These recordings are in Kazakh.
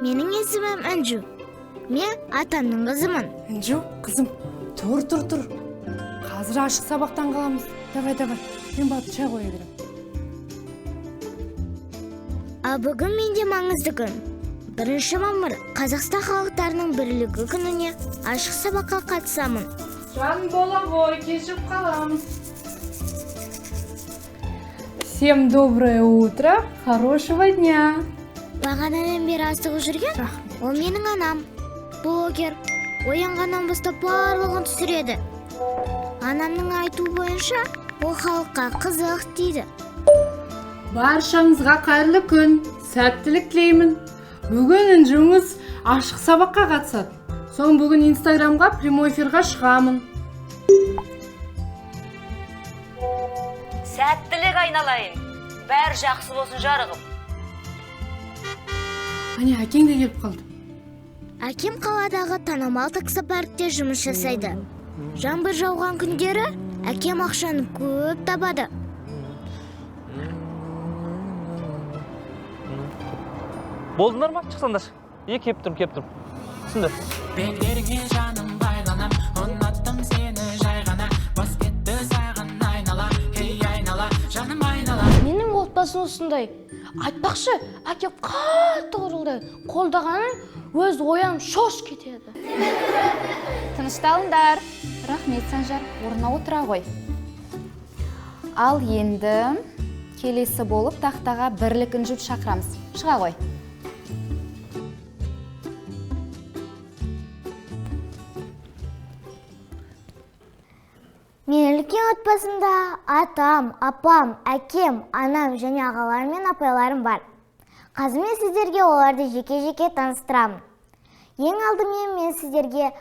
Менің есімім Інжу. Мен атамның қызымын. Інжу, қызым, тұр, тұр, тұр. Қазір ашық сабақтан қаламыз. Давай, давай, мен барып шай қоя беремін. Ал бүгін менде маңызды күн. 1 мамыр Қазақстан халықтарының бірлігі күніне ашық сабаққа қатысамын. Жан бола ғой, кешіп қаламыз. Всем доброе утро, хорошего дня. Бағанадан бері асығып жүрген, ол менің анам, блогер. Оянғаннан бастап барлығын түсіреді. Анамның айтуы бойынша, ол халыққа қызық дейді. Баршаңызға қайырлы күн, сәттілік тілеймін. Бүгін Інжуіңіз ашық сабаққа қатысады. Соң бүгін Инстаграмға прямой эфирға шығамын. Сәттілік айналайын. Бәрі жақсы болсын жарығым. Әне, әкең де келіп қалды. Әкем қаладағы танымал таксопаркте жұмыс жасайды. Жаңбыр жауған күндері әкем ақшаны көп табады. Болдыңдар ма? Шықсаңдаршы. Е, кеп тұрмын, кеп тұрмын. Түсіндір. Белдеріңе жаным байланам, ұнаттым сені жай ғана. Бас кетті саған айнала, ей айнала, жаным айнала. Менің отбасым осындай. Айтпақшы, әкем қатты құрылды. Қолдағанын өз оянып шош кетеді. Тынышталыңдар. Рахмет, Санжар, орнына отыра ғой. Ал енді келесі болып тақтаға Бірлік Інжуді шақырамыз. Шыға ғой. Мен үлкен отбасымда атам, апам, әкем, анам және ағаларым мен апайларым бар. Қазір мен сіздерге оларды жеке-жеке таныстырамын. Ең алдымен мен сіздерге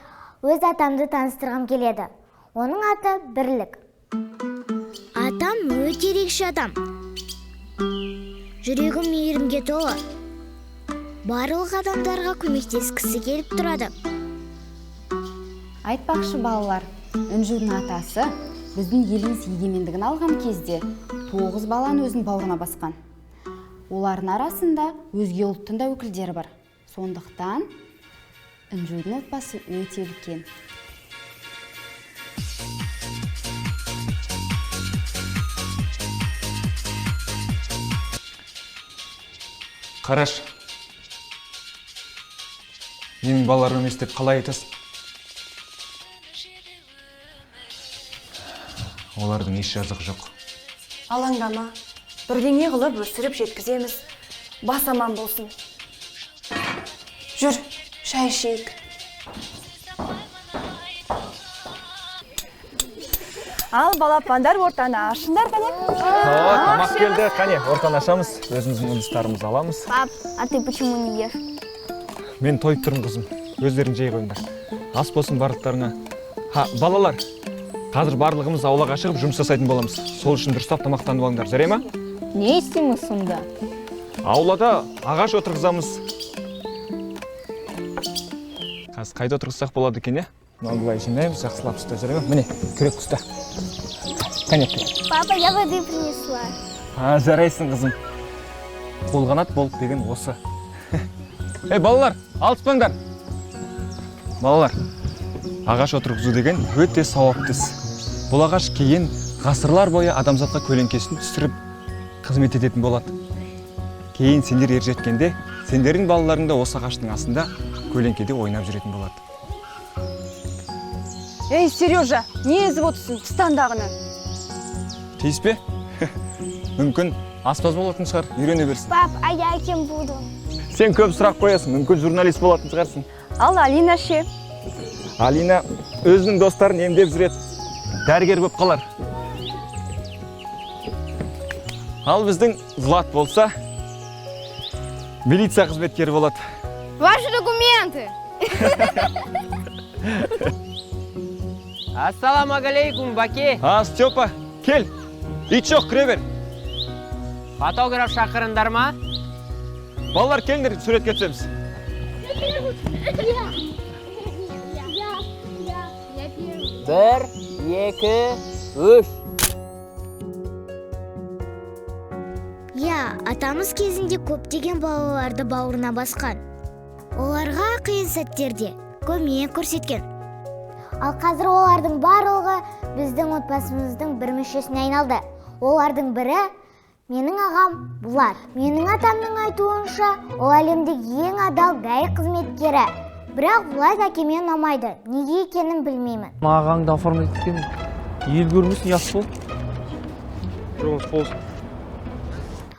өз атамды таныстырғым келеді. Оның аты Бірлік. Атам өте ерекше адам. Жүрегі мейірімге толы. Барлық адамдарға көмектескісі келіп тұрады. Айтпақшы балалар, Інжудің атасы біздің еліміз егемендігін алған кезде 9 баланы өзінің бауырына басқан. Олардың арасында өзге ұлттың да өкілдері бар. Сондықтан Інжудің отбасы өте үлкен. Қараш, менің балаларым емес деп қалай айтасың? Олардың еш жазығы жоқ. Алаңдама, бірдеңе қылып өсіріп жеткіземіз. Бас аман болсын. Жүр, шай ішейік. Ал балапандар ортаны ашыңдар қане. Тамақ келді, қане, ортаны ашамыз. Өзіміздің ыдыстарымызды аламыз. Пап, а ты почему не ешь? Мен тойып тұрмын, қызым. Өздерің жей қойыңдар. Ас болсын барлықтарыңа. Ха, балалар, қазір барлығымыз аулаға шығып жұмыс жасайтын боламыз. Сол үшін дұрыстап тамақтанып алыңдар, жарай ма? Не істейміз сонда? Аулада ағаш отырғызамыз. Қазір қайда отырғызсақ болады екен, е? Мынаны былай жинаймыз, жақсылап ұста, жарай ма? Міне, күрек ұста. Қане, кел. Папа, я воды принесла. А, жарайсың, қызым. Қолғанат болып деген осы. Ей, балалар, алыспаңдар. Балалар, ағаш отырғызу деген өте сауапты іс. Бұл ағаш кейін ғасырлар бойы адамзатқа көлеңкесін түсіріп қызмет ететін болады. Кейін сендер ержеткенде, сендердің балаларың да осы ағаштың астында көлеңкеде ойнап жүретін болады. Ей, Сережа, не езіп отырсың тыстандағыны? Тиіспе? Мүмкін аспаз болатын шығар, үйрене берсін. Пап, а я кем буду? Сен көп сұрақ қоясың, мүмкін журналист болатын шығарсың. Ал Алина ше? Алина өзінің достарын емдеп жүреді. Дәрігер болып қалар. Ал біздің Влад болса, милиция қызметкері болады. Ваши документы! Ассаламағалейкум, Баке. А, Степа, кел. Ит жоқ, кіре бер. Фотограф шақырыңдар ма? Балалар, келіңдер, суретке түсеміз. 1, 2, 3. Иә, атамыз кезінде көптеген балаларды бауырына басқан. Оларға қиын сәттерде көмек көрсеткен. Ал қазір олардың барлығы біздің отбасымыздың бір мүшесіне айналды. Олардың бірі менің ағам Булат. Менің атамның айтуынша, ол әлемдегі ең адал ГАИ қызметкері. Бірақ Булат әкеме ұнамайды. Неге екенін білмеймін. Ағаңды оформить еткен ел көрмесін, ұят болды. Жолыңыз болсын.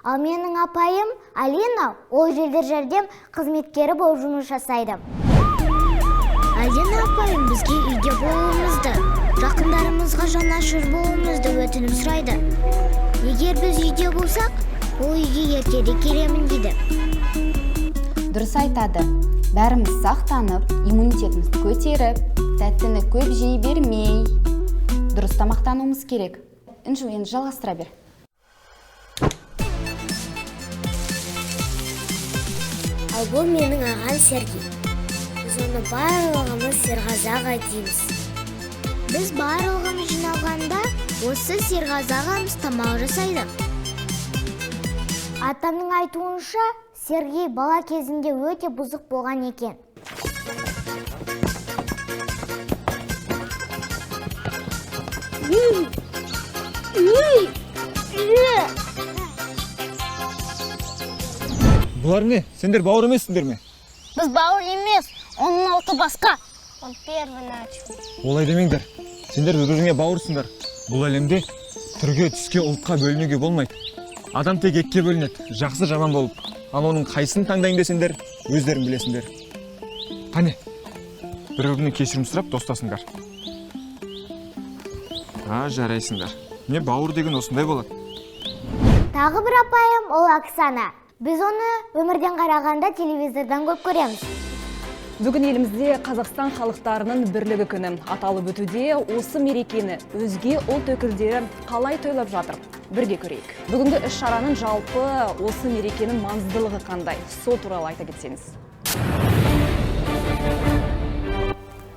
Ал менің апайым Алина, ол жедел жәрдем қызметкері болып жұмыс жасайды. Алина апайым бізге үйде болуымызды, жақындарымызға жанашыр болуымызды өтініп сұрайды. Егер біз үйде болсақ, ол үйге ертерек келемін дейді. Дұрыс айтады. Бәріміз сақтанып, иммунитетімізді көтеріп, тәттіні көп жей бермей, дұрыс тамақтануымыз керек. Інжу, енді жалғастыра бер. Ал бұл менің ағам Сергей. Біз оны барлығымыз Серғазы аға дейміз. Біз барлығымыз жиналғанда осы Серғазы ағамыз тамақ жасайды. Атамның айтуынша, Сергей бала кезінде өте бұзық болған екен. Бұлар не? Сендер бауыр емессіңдер ме? Біз бауыр емес, оның ұлты басқа. Он первый начал. Олай демеңдер. Сендер бір-біріңе бауырсыңдар. Бұл әлемде түрге, түске, ұлтқа бөлінуге болмайды. Адам тек екіге бөлінеді, жақсы жаман болып. Ал оның қайсысын таңдайын десеңдер, өздерің білесіңдер. Қане, бір-біріне кешірім сұрап достасыңдар. А, жарайсыңдар. Не бауыр деген осындай болады. Тағы бір апайым ол Оксана. Біз оны өмірден қарағанда телевизордан көп көреміз. Бүгін елімізде Қазақстан халықтарының бірлігі күні аталып өтуде. Осы мерекені өзге ұлт өкілдері қалай тойлап жатыр? Бірге көрейік. Бүгінгі іс-шараның жалпы осы мерекенің маңыздылығы қандай? Сол туралы айта кетсеңіз.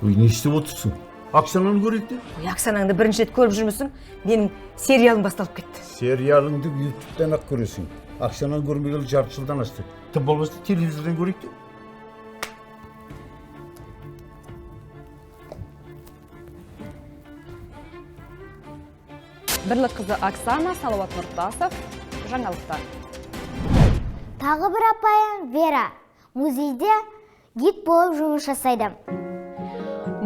Ой, не істеп отырсың? Оксананы көрейік те. Ой, Оксанаңды бірінші рет көріп жүрмісің? Менің сериалым басталып кетті. Сериалыңды ютубтан ақ көресің. Оксананы көрмегелі жарты жылдан асты. Тым болмаса телевизордан көрейік те. Бірлік қызы Оксана, Салауат Нұртасов, жаңалықтар. Тағы бір апайым Вера, музейде гид болып жұмыс жасайды.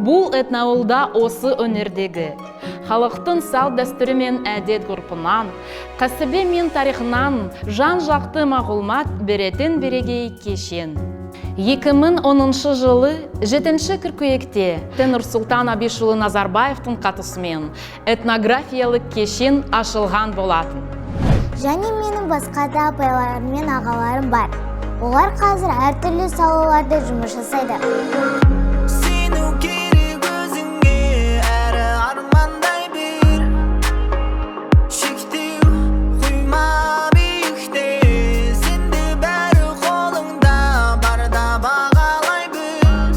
Бұл этноауылда осы өңірдегі халықтың салт дәстүрі мен әдет ғұрпынан, кәсібі мен тарихынан жан-жақты мағлұмат беретін бірегей кешен. 2010 жылы 7 қыркүйекте Нұрсұлтан Абишұлы Назарбаевтың қатысуымен этнографиялық кешен ашылған болатын. Және менің басқа да апайларым мен ағаларым бар. Олар қазір әртүрлі салаларда жұмыс жасайды. Сену керек өзіңе, әрі армандай бер. Шектеу қойма биікте, сенде бәрі қолыңда, барда бағалай біл.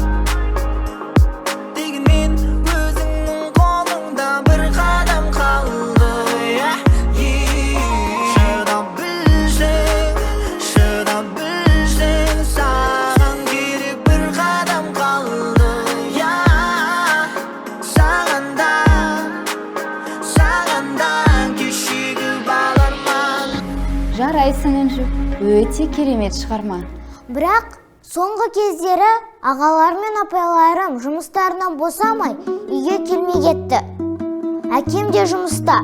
Дегенмен өзіңнің қолыңда бір қадам қалды. Шыдап білсең, шыдап білсең, саған керек бір қадам қалды. Саған да, саған да кешегі баларман. Жарайсың, Інжу, өте керемет шығарма. Бірақ соңғы кездері ағаларым мен апайларым жұмыстарынан босамай үйге келмей кетті. Әкем де жұмыста.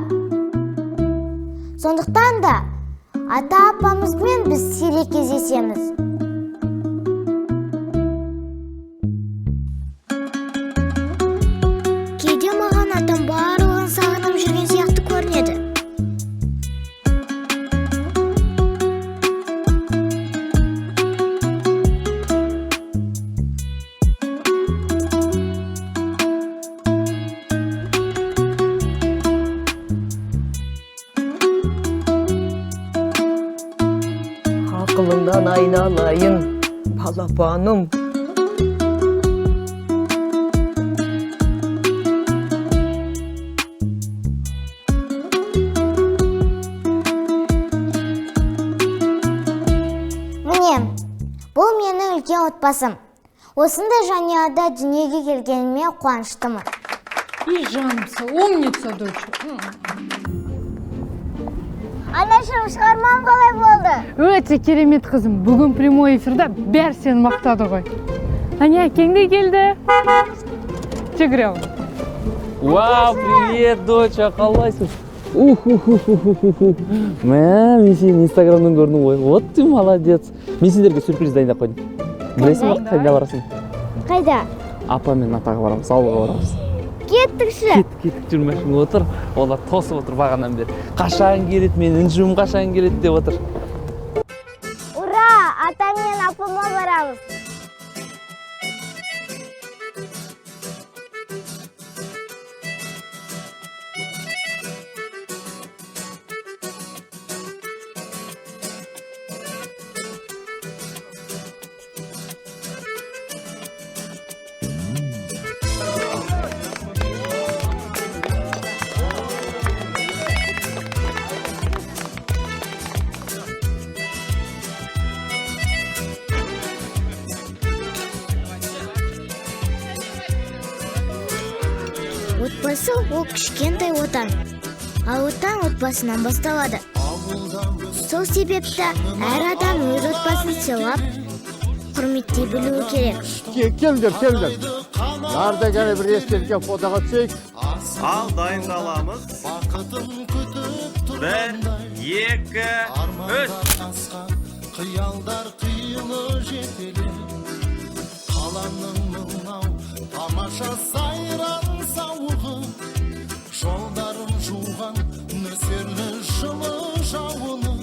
Сондықтан да ата-апамызбен біз сирек кездесеміз. Кейде маған атам барлығын сағынып жүрген сияқты көрінеді. Ақылыңнан айналайын, балапаным. үлкен отбасым. Осындай жанұяда дүниеге келгеніме қуаныштымын. И жаным сол, умница, доча. Анашым, шығармам қалай болды? Өте керемет, қызым. Бүгін прямой эфирда бәрі сені мақтады ғой. Әне, әкең де келді. Жүгіремін. Вау, привет, доча, қалайсың? Ух, ух, ух, ух, ух, ух. Мә, мен сені инстаграмнан көрдім ғой. Вот ты молодец. Мен сендерге сюрприз дайындап қойдым. Білесің ба, қайда барасың? Қайда? Апа мен атаға барамыз, ауылға барамыз. Кеттікші. Кеттік, кеттік, жүр, машинаға отыр. Олар тосып отыр бағанадан бері. Қашан келеді, мен Інжуім қашан келеді деп отыр. Ура, атам мен апама барамыз. Отбасы ол кішкентай отан. Ал отан отбасынан басталады. Сол себепті әр адам өз отбасын сыйлап, құрметтей білуі керек. Келіңдер, келіңдер. Нарда кәне бір естелікке фотоға түсейік. Ал дайындаламыз. 1, 2, 3. Қиялдар қилы жетелер. Қаланың мынау тамаша сайран сауығы, жолдарын жуған нөсерлі жылы жауыны,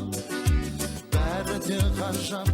бәрі де ғажап.